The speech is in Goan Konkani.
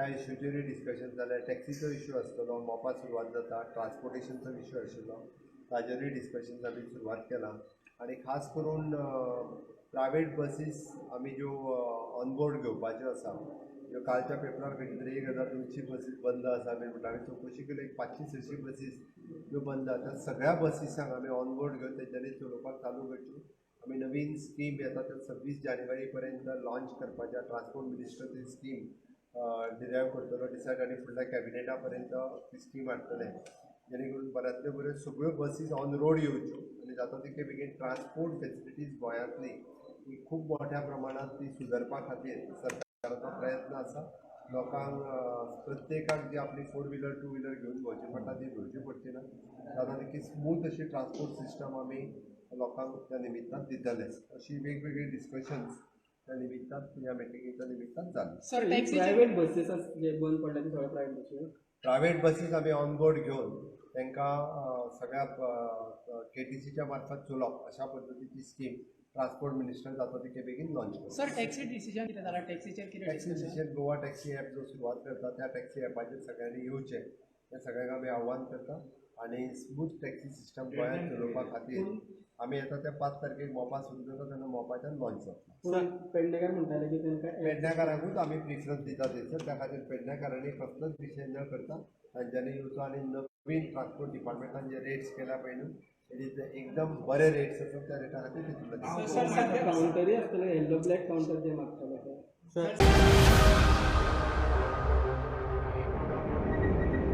त्या इशूचेरूय डिस्कशन जालें. टॅक्सीचो इशू आसतलो, मोपा सुरवात जाता, ट्रान्सपोर्टेशनचो इशू आशिल्लो, ताजेरूय डिस्कशन आमी सुरवात केलां. आनी खास करून प्रायवेट बसीस आमी ज्यो ऑनबोर्ड घेवपाच्यो आसा, ज्यो कालच्या पेपरार खंय तरी 1200 बसीस बंद आसा बी म्हणटा, आमी चवकशी केली, एक 500-600 बसीस ज्यो बंद आसा, त्या सगळ्या बसीसांक आमी ऑनबोर्ड घेवन तेंच्यांनी चलोवपाक चालू करच्यो. आमी नवीन स्कीम येता त्या 26 जानेवारी पर्यंत लॉन्च करपाच्या. ट्रान्सपोर्ट मिनिस्टर ती स्कीम डिरायव करतलो, डिसायड, आनी फुडल्या कॅबिनेटा पर्यंत ती स्कीम हाडटले, जेणे करून बऱ्यांतल्यो बऱ्यो सगळ्यो बसीस ऑन रोड येवच्यो आनी जाता तितके बेगीन ट्रान्सपोर्ट फेसिलिटीज गोंयांतली ही खूब मोठ्या प्रमाणात ती सुदारपा खातीर सरकाराचो प्रयत्न आसा. लोकांक प्रत्येकाक जी आपली फोर व्हिलर, टू व्हिलर घेवन भोंवची पडटा, ती भोंवची पडची ना. जाता तितकी स्मूथ अशी ट्रान्सपोर्ट सिस्टम आमी लोकांक त्या निमित्तान दितले. अशी वेगवेगळी डिस्कशन्स त्या निमित्तान, ह्या मिटिंगेच्या निमित्तान जाली. सर, टॅक्सीचे प्रायव्हेट बसीस जे बंद पडल्या ते सगळे प्रायव्हेट बसी? प्रायव्हेट बसीस आमी ऑन बोर्ड घेवन तांकां सगळ्या केटीसीच्या मार्फत चलोवप, अशा पद्दतीची स्कीम ट्रान्सपोर्ट मिनिस्टर जाता तितके बेगीन लॉन्च करता. सर, टॅक्सी डिसिजन कितें जाला? टॅक्सीचेर कितें taxi decision? Decision, Goa taxi app जो सुरवात करता, त्या टॅक्सी ॲपाचेर सगळ्यांनी येवचें हें सगळ्यांक आमी आव्हान करता. आनी स्मूथ टॅक्सी सिस्टम गोंयांत चलोवपा खातीर आमी येता त्या 5 तारखेक मोपा सुरू जाता तेन्ना मोपाच्यान लॉन्च जातलो. पूण पेडणेकार म्हणटाले की तांकां पेडण्याकारांकूच आमी प्रिफरन्स दिता थंयसर. त्या खातीर पेडण्याकारांनी कसलोच विशय न करता तांच्यांनी येवचो. आनी नवीन ट्रान्सपोर्ट डिपार्टमेंटान जे रेट्स केल्या पळय न्हू, it is एकदम बरे रेट्स आसा, त्या रेटा खातीर तितूंतले सर, सध्या काउंटरी आसतले, येल्लो ब्लॅक काउंटर जे मागताले ते? सर.